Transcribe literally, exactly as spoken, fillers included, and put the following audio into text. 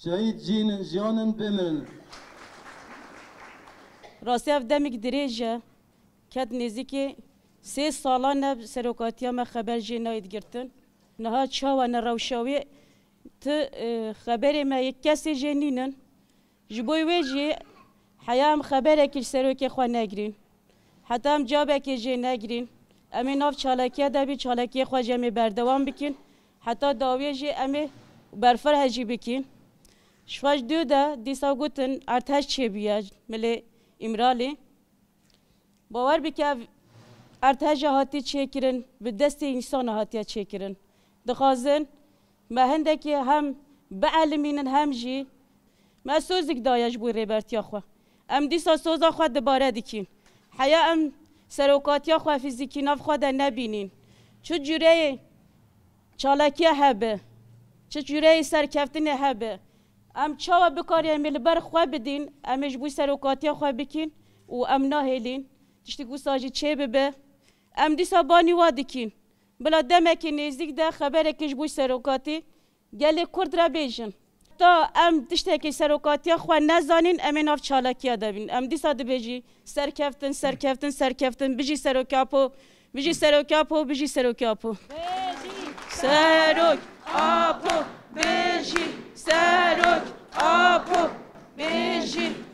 Şehîd jînin, jiyanin, bimirin. Rastî ev demik dirêj e. Ket nêzîkî sê salan e serokatiya me xeber jê nayê digirtin. Niha çawa ne rewşa wê tu, e, xeberê me yek kesê jê nînin. Ji bo wê jî heya em xeberekî ji serokê xwe negirîn. Heta em cabekê jê negirîn. Em ê nav çalakiya de bî, çalakiyê xwe jî em ê berdewam bikin. Heta dawiyê jî em ê berfireh jî bikin. Ji xwe ji dû de dîsa gotin erdhej çêbûye milê Îmralî. Bawer bike ev erdheja hatî çêkirin, bi destê însana hatiye çêkirin. Dixwazin me hindekî hem bielimînin hem jî me sozik daye ji bo rêbertiya xwe. Em dîsa soza xwe dibare dikîn. Heya em serokatiya xwe fîzîkî nav xwe de nebînîn. Çi cûreyê çalakiye hebe, çi cûreyê serkeftinê hebe, em çawa bikarî em ê li ber xwe bidîn, em ê ji bo serokatiya xwe bikîn û em nahêlîn tiştik wisa jî çê bibe. Em dîsa banî wa dikîn. Bila demekê nêzîk de xeberekê ji bo serokatî gelê Kurd re bêjin. Ta em tiştekê serokatiya xwe nezanîn, em ê nav çalakiya de bîn. Em dîsa dibêjî serkeftin, serkeftin, serkeftin. Bijî Serok Apo, bijî Serok Apo, bijî Serok Apo. Serok Apo, bijî Serok Apo, bijî.